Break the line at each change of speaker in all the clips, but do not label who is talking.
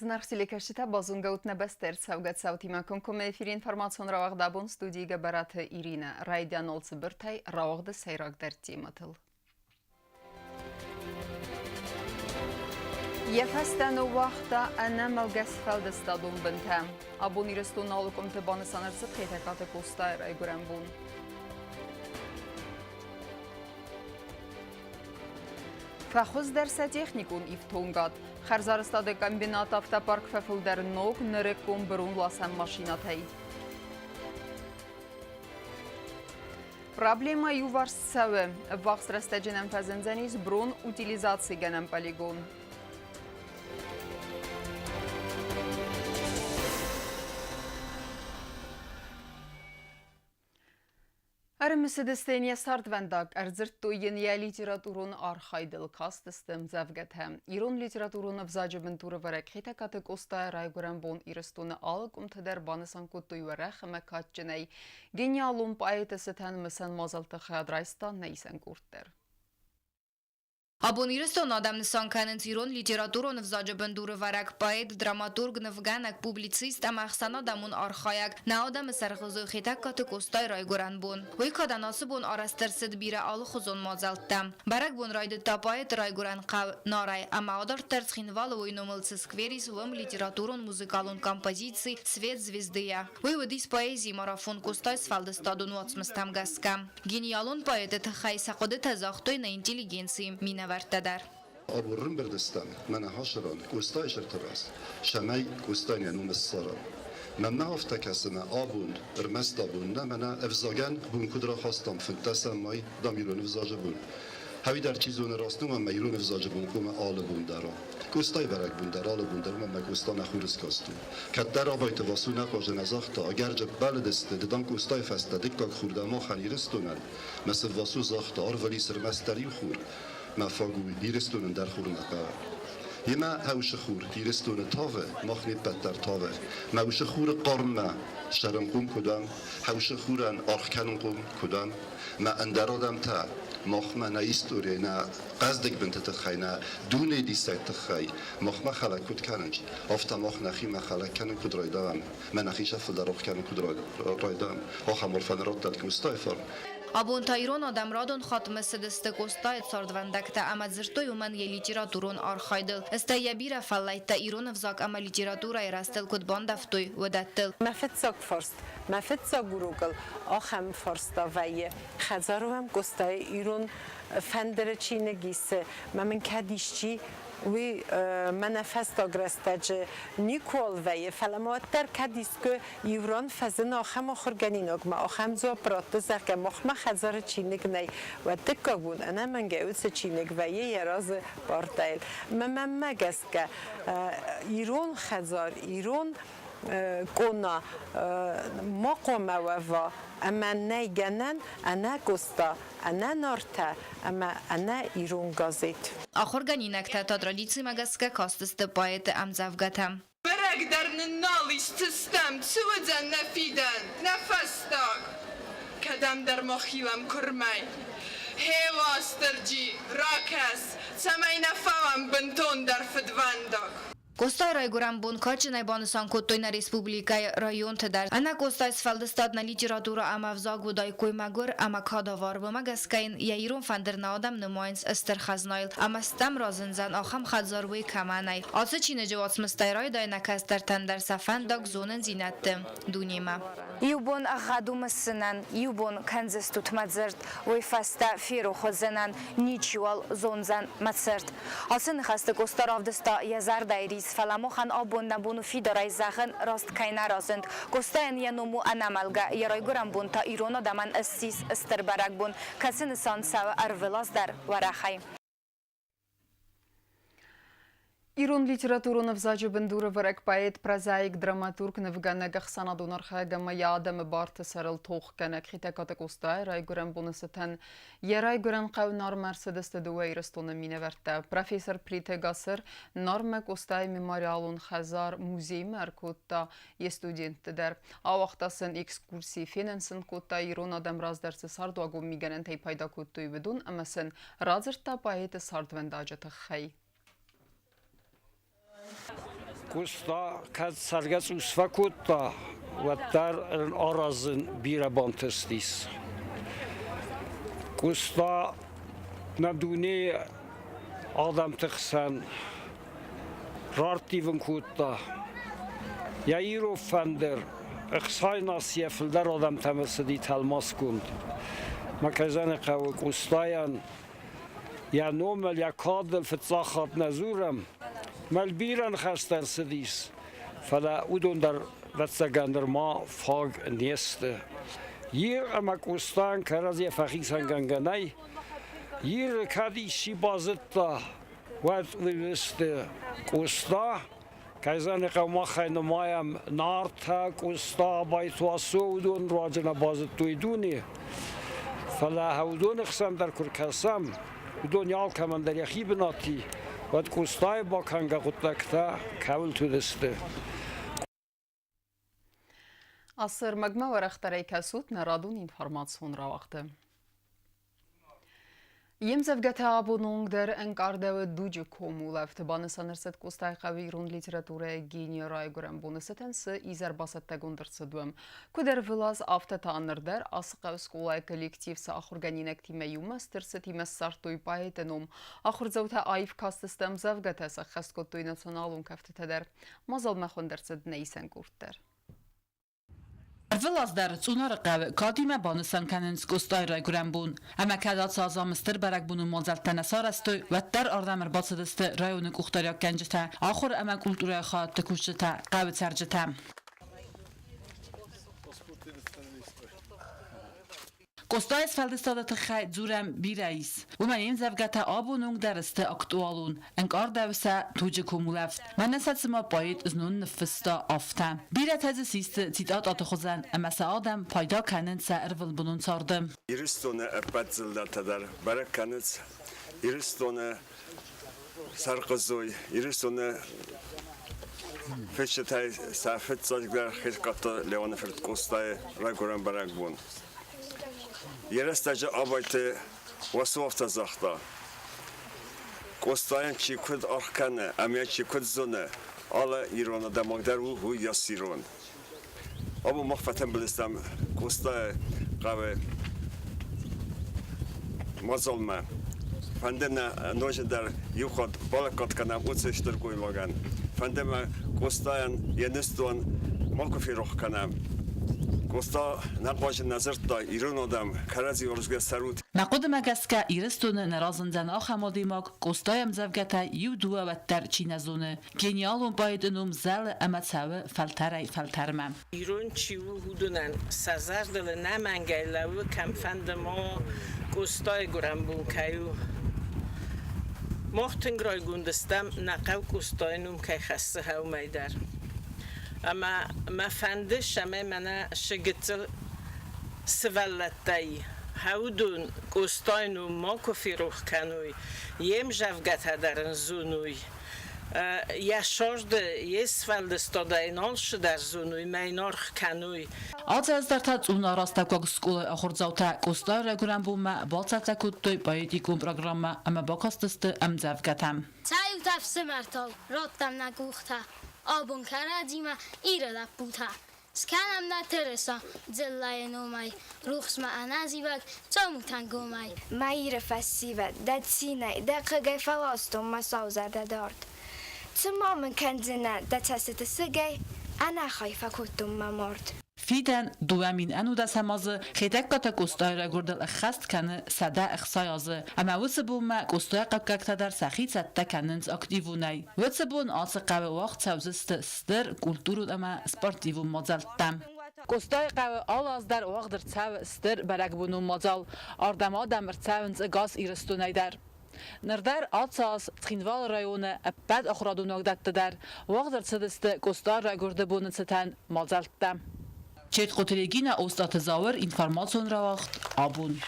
Зынаргъ телекӕсджытӕ, базонгӕут нӕ бӕстӕ ӕрцӕугӕ цаутимӕ комкоммӕ эфиры информацион рауагъд абон студийы Гӕбӕраты Иринӕ. Райдианыл цыбыртӕй рауагъды сӕйрагдӕр темӕтыл. Йӕ фӕстӕ ныууагъта ӕнӕмӕлгӕ сфӕлдыстадон бынтӕ. Абон Ирыстоны алы къуымты банысан ӕрцыд Хетӕгкаты Къостайы райгуырӕн бон. Фӕхуыздӕр сӕ техникон ифтонгад. Хӕрзарӕзтады комбинат автопарк фӕфылдӕр ног нырыккон быронласӕн машинӕтӕй. Проблемӕ иуварс цӕуы. Ӕввахс рӕстӕджы нӕм фӕзындзӕнис брон утилизацигӕнӕн полигон. Ӕрымысыдысты йын йӕ цардвӕндаг, ӕрдзырдтой йын йӕ литературон архайдыл, кастысты ӕмдзӕвгӕтӕ. Ирон литературон ӕвзаджы бындурӕвӕрӕг Хетӕгкаты Къостайы райгуырӕн бон Ирыстоны алы къуымты дӕр банысан кодтой уӕрӕх ӕмӕ кадджынӕй. Гениалон поэты цытӕн мысӕн мадзӕлтты хайад райста нӕ исӕн къорд дӕр.
Абон Ирыстоны адӕм нысан кӕнынц ирон литературон ӕвзаджы бындурӕвӕрӕг, поэт, драматург, нывгӕнӕг, публицист ӕмӕ ӕхсӕнадӕмон архайӕг, нӕ адӕмы сӕргълӕууӕг Хетӕгкаты Къостайы райгуырӕн бон. Уый кадӕн ацы бон арӕзт ӕрцыд бирӕ алыхуызон мадзӕлттӕ. Бӕрӕгбон райдыдта поэты райгуырӕн хъӕу Нарӕй ӕмӕ адарддӕр Цхинвалы уый номыл цы сквер ис, уым литературон-музыкалон композици «Свет звезды-йӕ». Уый уыдис поэзийы марафон Къостайы сфӕлдыстадон уацмыстӕм гӕсгӕ. Гениалон поэты тыххӕй сӕ хъуыдытӕ загътой нӕ интеллигенцийы минӕвӕрттӕ дӕр.
Абон рымбырдыстӕм мӕнӕ Хасыран Къостайы сӕрты раз, цӕмӕй Къостайӕн йӕ ном ссарӕм. Мӕнмӕ афтӕ кӕсы, мӕ абон, ӕрмӕст абон нӕ, мӕнӕ ӕвзагӕн бон куыд рахастам фынддӕсӕм май, дам, ирон ӕвзаджы бон. Ӕви дӕр чи зоны раст у, ӕмӕ ирон ӕвзаджы бон хъуамӕ алы бон дӕр уа. Къостайы бӕрӕгбон дӕр алы бон дӕр у, ӕмӕ Къоста нӕ хурыскаст у. Кӕддӕр Абайты Васо нӕ хъазы нӕ загъта, ӕгӕр бӕллыдысты, ды дам Къостайы фӕстӕ дыккаг хур дӕ махӕн Ирыстонӕн. Мӕ сын Васо загъта, арвыл ис ӕрмӕстдӕр иу хур, мӕ фаг у, Ирыстонӕн дӕр хур нӕ хъӕуы. Йемӕ ӕусы хур Ирыстоны тавы, мах не ппӕт дӕр тавы. Мӕ усы хуры хъарммӕ сӕрынхъом куы дӕн, хӕусы хурӕн аргъ кӕнынхъом куы дӕн, мӕ ӕндӕр адӕмтӕ махмӕ нӕ историйӕ, нӕ хъӕздыг бынты тыххӕй, нӕ дунейы диссаг тыххӕй махмӕ хӕлӕг куыд кӕнынц, афтӕ мах нӕхимӕ хӕлӕг кӕнын куыд райдайӕм, мӕ нӕхи сӕ фылдӕр аргъ кӕнын куыд райдайӕм, ахӕм арфӕ раттӕд Къостайы фарн.
Абон та ирон адӕм радон хатт мысыдысты Къостайы цардвӕндӕгтӕ ӕмӕ дзырдтой уымӕн йӕ литературон архайдыл, стӕй йӕ бирӕ фӕллӕйттӕ ирон ӕвзаг ӕмӕ литературӕйы рӕзтыл куыд бандӕвтой, уыдӕттыл.
Мӕ фыццаг фарст, мӕ фыццаг урокыл ахӕм фарста вӕййы. Хӕдзары уӕм Къостайы ирон фӕндыры чиныг исы, мӕ мын кӕд исчи уый мӕнӕ фӕстаг рӕстӕджы никуал вӕййы, фӕлӕ ма уӕддӕр кӕд искуы иу ран фӕзыны ахӕм ахуыргӕнинагмӕ, ахӕм дзуапп ратты, зӕгъгӕ, махмӕ хӕдзары чиныг нӕй, уӕд дыккаг бон ӕнӕмӕнгӕй уыцы чиныг вӕййы йӕ разы партӕйыл. Мӕ мӕнмӕ гӕсгӕ, ирон хӕдзар, ирон къона ма хъуамӕ уӕва ӕмӕ нӕй гӕнӕн ӕнӕ Къоста, ӕнӕ Нартӕ ӕмӕ ӕнӕ ирон газет.
Ахуыргӕнинӕгтӕ та традицимӕ гӕсгӕ кастысты поэты ӕмдзӕвгӕтӕ.
Бӕрӕг дӕр нын нал ис, цы стӕм, цы уыдзӕн нӕ фидӕн, нӕ фӕстаг. Кӕдӕмдӕр ма хилӕм куырмӕй. Гъе, Уастырджи, ракӕс, цӕмӕй нӕ фӕуӕм бынтондӕр фыдвӕндаг.
Къостайы райгуырӕн бон кадджынӕй банысан кодтой нӕ республикӕйы районты дӕр. Ӕнӕ Къостайы сфӕлдыстад нӕ литературӕ ӕмӕ ӕвзаг уыдаиккой мӕгуыр ӕмӕ кадавар. Уымӕ гӕсгӕ йын йӕ ирон фӕндыр нӕ адӕм нымайынц стыр хӕзнайыл ӕмӕ стӕм разындзӕн ахӕм хӕдзар уый кӕмӕ нӕй. Ацы чиныджы уацмыстӕй райдай нӕ кӕстӕртӕн дӕр сӕ фӕндаг зонындзинӕдты дунемӕ.
Иу бон ӕгъгъӕд у мысынӕн, иу бон кӕндзыстут мӕ дзырд, уый фӕстӕ ферох уыдзынӕн, ничиуал зондзӕн мӕ цырт. Ацы ныхӕсты Къоста равдыста йӕ зӕрдӕйы рис, фӕлӕ махӕн абон нӕ бон у фидарӕй зӕгъын, раст кӕй нӕ разынд. Къостайӕн йӕ ном у ӕнӕмӕлгӕ, йӕ райгуырӕн бон та ирон адӕмӕн ссис стыр бӕрӕгбон, кӕцы нысан цӕуы ӕрвылаз дӕр уӕрӕхӕй.
Ирон литературон ӕвзаджы бындурӕвӕрӕг поэт, прозаик, драматург, нывгӕнӕг, ӕхсӕнадон архайӕг ӕмӕ йӕ адӕмы барты сӕрыл тохгӕнӕг Хетӕгкаты Къостайы райгуырӕн боны цытӕн йӕ райгуырӕн хъӕу Нармӕ ӕрцыдысты дыууӕ Ирыстоны минӕвӕрттӕ. Профессор Плиты Гацыр Нармӕ Къостайы мемориалон хӕдзар музеймӕ ӕркодта йе студентты дӕр. Ауагъта сын экскурси, фенӕн сын кодта, ирон адӕм раздӕр цы цардуагон мигӕнӕнтӕй пайда кодтой, уыдон ӕмӕ сын радзырдта поэты цардвӕндаджы тыххӕй.
Къоста кӕд цӕргӕ цъус фӕкодта, уӕддӕр ын аразын бирӕ бантыстис. Къоста нӕ дунейы адӕмты хсӕн рарттивын кодта. Йӕ ирон фӕндыр ӕхсӕнас йӕ фылдӕр адӕмтӕм ӕрцыди тӕлмацгонд. Мӕ кӕй зӕгъын хъӕуы, Къостайӕн йӕ номыл, йӕ кадыл фыццаг хатт нӕ дзурӕм. Мӕл бирӕ ныхӕстӕ ӕрцыдис, фӕлӕ уыдон дӕр, ӕвӕццӕгӕн, нырма фаг не сты. Ир ӕмӕ Къостайӕн кӕрӕдзийӕ фӕхицӕнгӕнгӕ нӕй. Иры кӕд исчи базыдта, уӕд уый сты Къоста, кӕй зӕгъын ӕй хъӕуы, махӕй нымайӕм Нартӕ, Къоста, Абайты Уасо, уыдон руаджы нӕ базыдтой дуне. Фӕлӕ уыдоны хсӕн дӕр куы ркӕсӕм, уыдон алкӕмӕн дӕр йӕхи бынат и, уӕд Къостайы бакӕнгӕ хъуыддӕгтӕ кӕуылты уыдысты.
Ацы ӕрмӕгмӕ уӕрӕхдӕрӕй кӕсут нӕ радон информацион рауагъды. Йе мдзӕвгӕтӕ абоны онг дӕр ӕнкъардӕуы дуджы комулӕфты банысан ӕрцыд Къостайыхъӕуы ирон литературӕйы генийы райгуырӕн боны цытӕн цы изӕр бацӕттӕгонд ӕрцыд, уым. Куыд ӕрвылаз, афтӕ та ныр дӕр ацы хъӕуы скъолайы коллектив сӕ ахуыргӕнинӕгтимӕ иумӕ стыр цытимӕ ссардтой поэты ном. Ахуырдзаутӕ аив кастысты ӕмдзӕвгӕтӕ, сӕххӕст кодтой националон кӕфтытӕ дӕр. Мадзалмӕ хуынд ӕрцыд нӕ исӕн къорд дӕр.
Ӕрвылаз дӕр Цъунары хъӕуы кадимӕ банысан кӕнынц Къостайы райгуырӕн бон. Ӕмӕ кӕд ацы азамы стыр бӕрӕгбоны мадзӕлттӕ нӕ сарӕзтой, уӕддӕр ардӕм ӕрбацыдысты районы къухдариуӕггӕнджытӕ, ахуыр ӕмӕ культурӕйы хайадты кусджытӕ, хъӕуы цӕрджытӕ. Къостайы сфӕлдыстады тыххӕй дзурӕм бирӕ ис. Уымӕн йе мдзӕвгӕтӕ абон онг дӕр сты актуалон, ӕнкъардӕуы сӕ туджы комулӕфт. Мӕнӕ сӕ цыма поэт знон ныффыста, афтӕ. Бирӕтӕ дзы систы цитататы хуызӕн ӕмӕ сӕ адӕм пайда кӕнынц сӕ ӕрвылбонон царды.
Ирыстоны ӕппӕт дзыллӕтӕ дӕр бӕрӕг кӕнынц Ирыстоны сӕрхъызой, Ирыстоны фысджытӕй сӕ фыццагдӕр Хетӕгкаты Леоны фырт Къостайы райгуырӕн бӕрӕгбон. Йӕ рӕстӕджы Абайты Васо афтӕ загъта: Къостайӕн чи куыд аргъ кӕны ӕмӕ чи куыд зоны, алы ирон адӕмаг дӕр у уыйас ирон. Абон мах фӕтӕмбылыстӕм Къостайы хъӕуы мадзалмӕ. Фӕнды нӕ ноджыдӕр иу хатт балӕггад кӕнӕм уыцы стыр гоймагӕн. Фӕнды мӕ Къостайӕн йӕ ныстуан макуы ферох кӕнӕм. Къоста нӕ хъуаджы нӕ дзырдта, ирон адӕм кӕрӕдзи уарзгӕ цӕрут.
Мӕ хъуыдымӕ гӕсгӕ, Ирыстоны нӕ разындзӕн ахӕм адӕймаг, Къостайы ӕмдзӕвгӕтӕ иу-дыууӕ уӕддӕр чи нӕ зоны. Гениалон поэты ном зӕлы ӕмӕ цӕуы фӕлтӕрӕй-фӕлтӕрмӕ.
Ирон чи у, уыдонӕн сӕ зӕрдыл ӕнӕмӕнгӕй лӕууы кӕмфӕнды ма Къостайы гуырӕнбон кӕй у. Мах тынг райгонд стӕм, нӕ хъӕу Къостайы ном кӕй хӕссы уымӕй дӕр. Ӕмӕ мӕ фӕнды, цӕмӕй мӕнӕ цы гыццыл сывӕллӕттӕй уыдон Къостайы ном макуы ферох кӕной, йе мзӕвгӕтӕ дӕр ын зоной. Йӕ сорды йе сфӕлдыстадӕй нал цыдӕр зонуй, мӕйнаргъ кӕнуй.
Ацы аз дӕр та Цъунары астӕуккаг скъолайы ахуырдзаутӕ Къостайы райгуырӕн бонмӕ бацӕттӕ кодтой поэтикон программӕ ӕмӕ бакастысты ӕмдзӕвгӕтӕ.
Цӕйут ӕфсымӕртау, радтам нӕ къухтӕ, абон кӕрӕдзимӕ Иры лӕппутӕ. Скӕнӕм нӕ тырыса дзыллӕйы номӕй, рухсмӕ ӕнӕзивӕг цомут ӕнгомӕй.
Мӕ Иры фӕсивӕд, дӕ цинӕй, дӕ хъыгӕй фӕластон мӕ саузӕрдӕ дард. Цы ма мын кӕндзынӕ дӕ цӕстыты сыгӕй, ӕнӕхай фӕкодтон мӕ мард.
Фидӕн 2019 азы Хетӕгкаты Къостайы райгуырдыл ӕххӕст кӕны 160 азы, ӕмӕ уыцы бонмӕ Къостайы хъӕуккӕгтӕ дӕр сӕхи цӕттӕ кӕнынц активонӕй. Уыцы бон ацы хъӕуы уагъд цӕудзысты стыр культурон ӕмӕ спортивон мадзӕлттӕ. Къостайыхъӕуы алы аз дӕр уагъд ӕрцӕуы стыр бӕрӕгбонон мадзал. Ардӕм адӕм ӕрцӕуынц ӕгас Ирыстонӕй дӕр. Ныр дӕр ацы аз Цхинвалы районы ӕппӕт ахуырадон уагдӕтты дӕр уагъд ӕрцыдысты Къостайы райгуырды боны цытӕн мадзӕлттӕ. Четкъоты Регинӕ, Остъаты Зауыр, информацион рауагъд «Абон».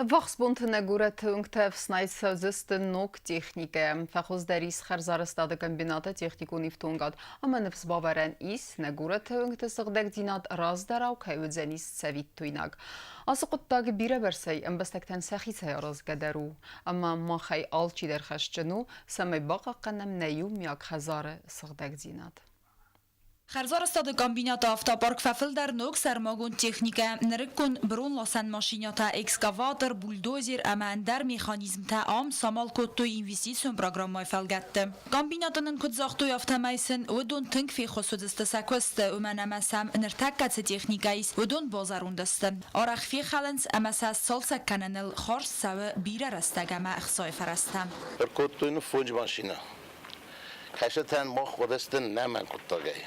Ӕввахс бонты нӕ горӕты уынгтӕ ӕфснайд цӕудзысты ног техникӕйӕ. Фӕхуыздӕр ис хӕрзарӕзтады комбинаты техникон ифтонгад ӕмӕ ныфс бавӕрӕн ис, нӕ горӕты уынгты сыгъдӕгдзинад раздӕрау кӕй уыдзӕнис цӕвиттойнаг. Ацы хъуыддаг бирӕбӕрцӕй ӕмбӕстӕгтӕн сӕхицӕй аразгӕ дӕр у. Ӕмӕ махӕй алчидӕр хӕсджын у, цӕмӕй бахъахъхъӕнӕм нӕ иумиаг хӕдзары сыгъдӕгдзинад.
Хӕрзарӕзтады комбинаты автопарк фӕфылдӕр ног сӕрмагонд техникӕ, нырыккон бронласӕн машинӕтӕ, экскаватор, бульдозер ӕмӕ ӕндӕр механизмтӕ ам самал кодтой инвестицион программӕйы фӕлгӕтты. Комбинаты нын куыд загътой, афтӕмӕй сын уыдон тынг феххуыс уыдзысты сӕ куысты, уымӕн ӕмӕ сӕм ныртӕккӕ цы техникӕ ис, уыдон базӕронд сты. Арӕх фехӕлынц ӕмӕ сӕ сцалцӕг кӕныныл хардз цӕуы бирӕ рӕстӕг ӕмӕ ӕхцайы фӕрӕзтӕ.
Ӕркодтой ныффонджы машинӕ. Кӕсӕтӕн мах хъуыдысты нӕмӕн хъуыддагӕй.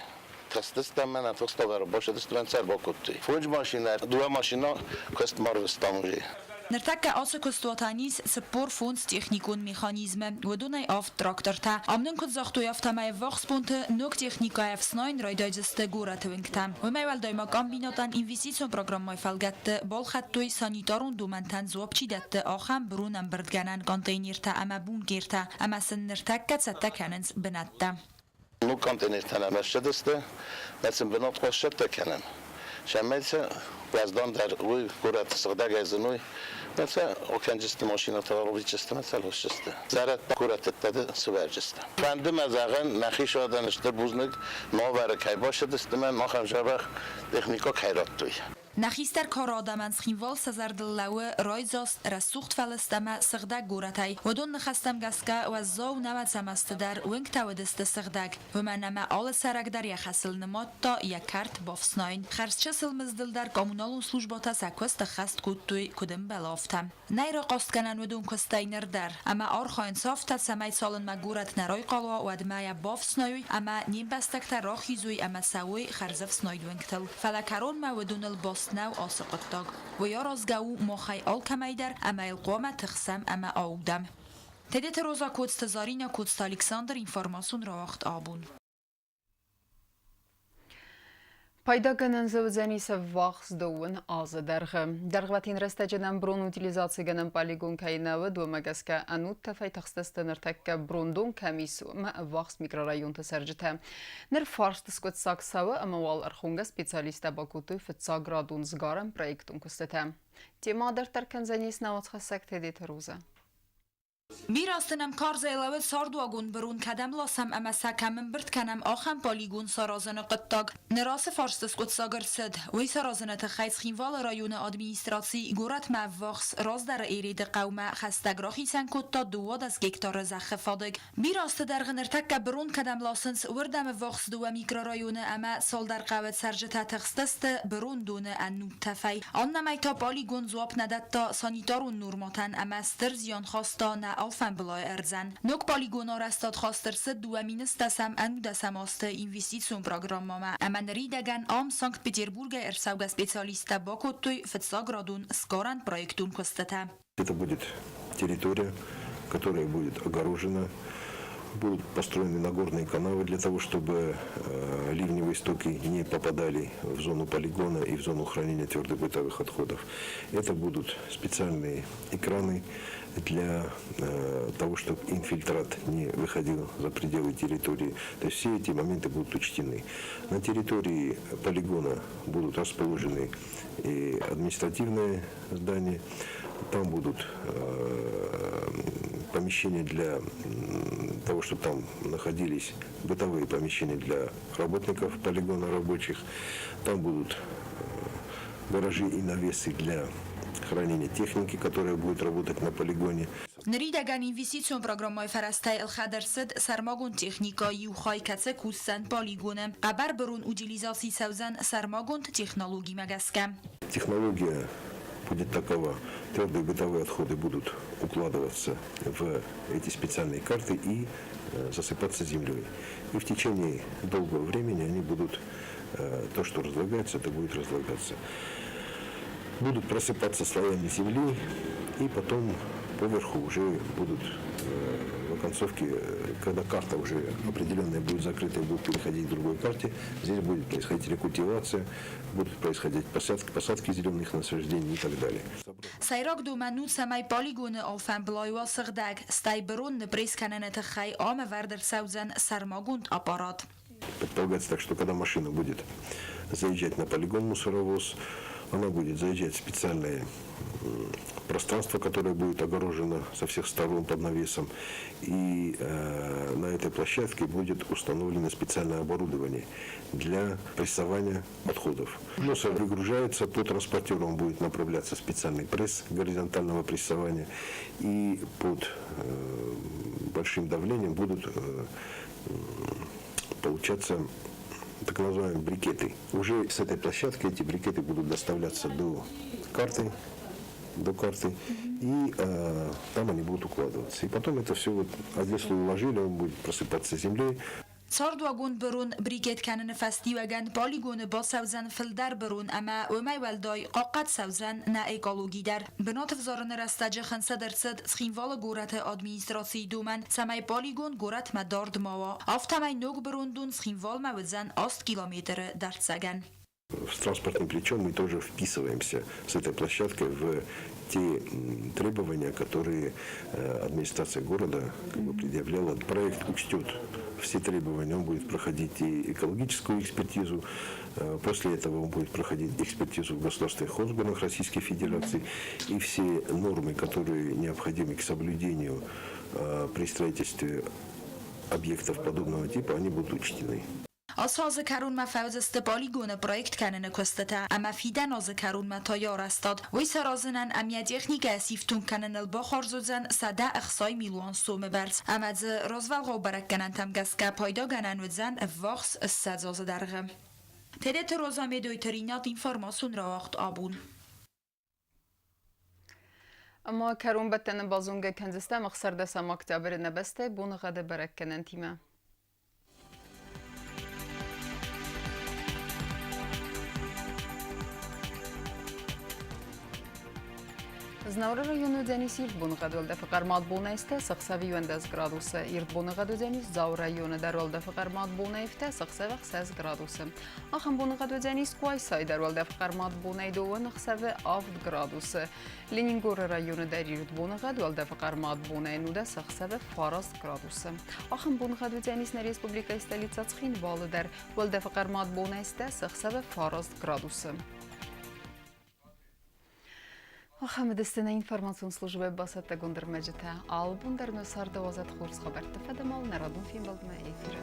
Тыхстыстӕм мӕнӕ тыхставӕры басыдысты цӕр бакодтой. Фондз машинӕ, дыууӕ машинӕ куыст ма рвыстам уже.
Ныртӕккӕ ацы куыстуатӕн ис 45 техникон механизмы, уыдонӕй авд трактортӕ. Ам нын куыд загътой, афтӕмӕй ӕввахс бонты ног техникӕйы ӕфснайын райдайдзысты горӕты уынгтӕ. Уымӕй уӕлдай ма комбинатӕн инвестицион программӕйы фӕлгӕтты балхӕдтой санитарон домӕнтӕн дзуапп чи дӕтты, ахӕм бронӕмбырдгӕнӕн контейнертӕ ӕмӕ бункертӕ, ӕмӕ сын ныртӕккӕ цӕттӕ кӕнынц бынӕттӕ.
Ног контейнертӕ нӕм ӕрцыдысты, нӕ сын бынат хъуа кӕнӕм. Цӕмӕй сӕ уӕздандӕр уый горӕты сыгъдӕгӕй зыной, нӕ сӕ окӕнджысты машинӕтӕ ӕрвитджысты, нӕ сӕ ласджысты. Зӕрӕдтӕ горӕты сывӕрджысты. Фӕнды мӕ зӕгъын, нӕхи садӕн стыр бузныг, ногӕры кӕй бацыдысты мӕ махӕн дзӕбӕх техникӕ кӕй радтой.
Нӕ хистӕр кары адӕмӕн Цхинвал сӕ зӕрдыл лӕууы райдзаст, рӕсугъд фӕлыст ӕмӕ сыгъдӕг горӕтӕй. Уыдон ныхӕстӕм гӕсгӕ уӕззау нӕуӕдзӕм азты дӕр уынгтӕ уыдысты сыгъдӕг, уымӕн ӕмӕ алы цӕрӕг дӕр йӕ хӕсыл нымадта йӕ кӕрт бафснайын. Хӕрзчысыл мыздыл дӕр коммуналон службӕтӕ сӕ куыст ӕххӕст кодтой, куыд ӕмбӕлы, афтӕ. Нӕй рахъастгӕнӕн уыдон куыстӕй ныр дӕр, ӕмӕ архайынц афтӕ, цӕмӕй цалынмӕ горӕт нӕ райхъал уа, уӕдмӕ йӕ бафснайой ӕмӕ не мбӕстӕгтӕ рахизой ӕмӕ цӕуой хӕрзӕфснайд уынгтыл. Фӕлӕ кӕронмӕ уыдоныл баст нӕу ацы хъуыддаг. Уый аразгӕ у махӕй алкӕмӕй дӕр ӕмӕ йыл хъуамӕ тыхсӕм ӕмӕ аудӕм. Тедеты Роза, Коцты Заринӕ, Коцты Александр, информацион рауагъд абон.
Пайдагӕнӕн дзы уыдзӕнис ӕввахс дыууын азы дӕргъы. Дӕргъвӕтин рӕстӕджы нӕм брон утилизацигӕнӕн полигон кӕй нӕ уыд, уымӕ гӕсгӕ ӕнуд тӕфӕй тыхстысты ныртӕккӕ брондон кӕм ис, уымӕ ӕввахс микрорайонты цӕрджытӕ. Ныр фарст скъуыддзаг цӕуы ӕмӕ уал ӕрхонгӕ специалисттӕ бакодтой фыццаградон сгарӕн проектон куыстытӕ. Темӕ дарддӕр кӕндзӕнис нӕ уацхӕссӕг Тедеты Розӕ.
Бирӕ азты нӕм карзӕй лӕууы цардуагон бырон кӕдӕм ласӕм ӕмӕ сӕ кӕм ӕмбырд кӕнӕм, ахӕм полигон саразыны хъуыддаг. Ныр ацы фарсты скъуыддзаг ӕрцыд. Уый саразыны тыххӕй Цхинвалы районы администраци горӕтмӕ ӕввахс раздӕры Ереды хъӕумӕ хӕстӕг рахицӕн кодта 12 гектары зӕххы фадыг. Бирӕ азты дӕргъы ныртӕккӕ бырон кӕдӕм ласынц, уырдӕм ӕввахс дыууӕ микрорайоны ӕмӕ цалдӕр хъӕуы цӕрджытӕ тыхстысты бырондоны ӕнуд тӕфӕй. Аннӕмӕй та полигон дзуапп нӕ дӕтта санитарон нормӕтӕн ӕмӕ стыр зиан хаста нӕ алфӕмбылайы ӕрдзӕн. Ног полигон арӕзтад хаст ӕрцыд 2019 азты инвестицион программӕмӕ ӕмӕ ныридӕгӕн ам Санкт-Петербургӕй ӕрцӕугӕ специалисттӕ бакодтой фыццаградон сгарӕн проектон куыстытӕ.
Это будет территория, которая будет огорожена, будут построены нагорные канавы для того, чтобы ливневые стоки не попадали в зону полигона и в зону хранения твердых бытовых отходов. Это будут специальные экраны для того, чтобы инфильтрат не выходил за пределы территории. То есть все эти моменты будут учтены. На территории полигона будут расположены и административные здания, там будут помещения для того, чтобы там находились бытовые помещения для работников полигона рабочих. Там будут гаражи и навесы для хранения техники, которая будет работать на полигоне.
Ныридӕгӕн инвестицион программӕйы фӕрӕзтӕй ӕлхӕд ӕрцыд сӕрмагонд техникӕ иу хай, кӕцы кусдзӕн полигоны. Хъӕбӕр бырон утилизаци цӕудзӕн сӕрмагонд технологимӕ гӕсгӕ.
Технология будет такова. Твердые бытовые отходы будут укладываться в эти специальные карты и засыпаться землей. И в течение долгого времени они будут, то, что разлагается, это будет разлагаться. Будут просыпаться слоями земли, и потом Поверху уже будут в оконцовке, когда карта уже определенная будет закрыта и будет переходить к другой карте, здесь будет происходить рекультивация, будут происходить посадки, посадки зеленых насаждений и так далее.
Сӕйраг домӕн у, цӕмӕй полигоны алфӕмблай уа сыгъдӕг, стӕй бырон ныппресс кӕныны тыххӕй ам ӕвӕрд ӕрцӕудзӕн сӕрмагонд аппарат.
Предполагается так, что когда машина будет заезжать на полигон мусоровоз, она будет заезжать в специальное пространство, которое будет огорожено со всех сторон под навесом. И на этой площадке будет установлено специальное оборудование для прессования отходов. Мусор выгружается, по транспортерам будет направляться специальный пресс горизонтального прессования. И под большим давлением будут получаться так называемые брикеты. Уже с этой площадки эти брикеты будут доставляться до карты, и там они будут укладываться. И потом это все вот, если уложили, он будет просыпаться землей.
Цардуагон бырон брикет кӕныны фӕстиуӕгӕн полигоны бацӕудзӕн фылдӕр бырон ӕмӕ уымӕй уӕлдай хъахъхъӕд цӕудзӕн нӕ экологи дӕр. Бынат ӕвзарыны рӕстӕджы хынцыд ӕрцыд Цхинвалы горӕты администрацийы домӕн, цӕмӕй полигон горӕтмӕ дард ма уа. Афтӕмӕй ног бырондон Цхинвалмӕ уыдзӕн 8 километры дӕрддзӕгӕн.
С транспортным плечом мы тоже вписываемся с этой площадкой в те требования, которые администрация города как бы предъявляла. Проект учтет все требования, он будет проходить и экологическую экспертизу, после этого он будет проходить экспертизу в государственных органах Российской Федерации, и все нормы, которые необходимы к соблюдению при строительстве объектов подобного типа, они будут учтены.
Ацы азы кӕронмӕ фӕуыдзысты полигоны проект кӕныны куыстытӕ ӕмӕ фидӕн азы кӕронмӕ та йӕ арӕзтад. Уый саразынӕн ӕмӕ йӕ техникӕ сифтонг кӕныныл бахардз уыдзӕн 160 милуан сомы бӕрц ӕмӕ дзы развӕлгъау бӕрӕггӕнӕнтӕм гӕсгӕ пайдагӕнӕн уыдзӕн ӕввахс 20 азы дӕргъы. Тедеты Роза, Медойты Ринат, информацион рауагъд «Абон».
Ӕмӕ кӕронбӕттӕны базонгӕ кӕндзыстӕм 16 октябры нӕ бӕстӕйы боныгъӕды бӕрӕггӕнӕнтимӕ. Знауыры районы уыдзӕнис ирд боныгъӕд, уӕлдӕфы хъӕрмад бонӕй ӕхсӕвы 11 градусы. Ирд боныгъӕд уыдзӕнис Дзауы районы дӕр, уӕлдӕфы хъӕрмад бонӕй ӕхсӕвы 6 градусы. Ахӕм боныгъӕд уыдзӕнис Къуайсайы дӕр, уӕлдӕфы хъӕрмад бонӕй 2, ӕхсӕвы 7 градусы. Ленингоры районы дӕр ирд боныгъӕд, уӕлдӕфы хъӕрмад бонӕй 19, ӕхсӕвы 9 градусы. Ахӕм боныгъӕд уыдзӕнис нӕ республикӕйы столицӕ Цхинвалы дӕр, уӕлдӕфы хъӕрмад бонӕй ӕхсӕвы 9 градусы. Ахӕм уыдысты нӕ информацион службӕйы бацӕттӕгонд ӕрмӕджытӕ. Алы бон дӕр нӕ царды уадзӕд хорз хабӕртты фӕдыл нӕ радон фембӕлдмӕ эфиры.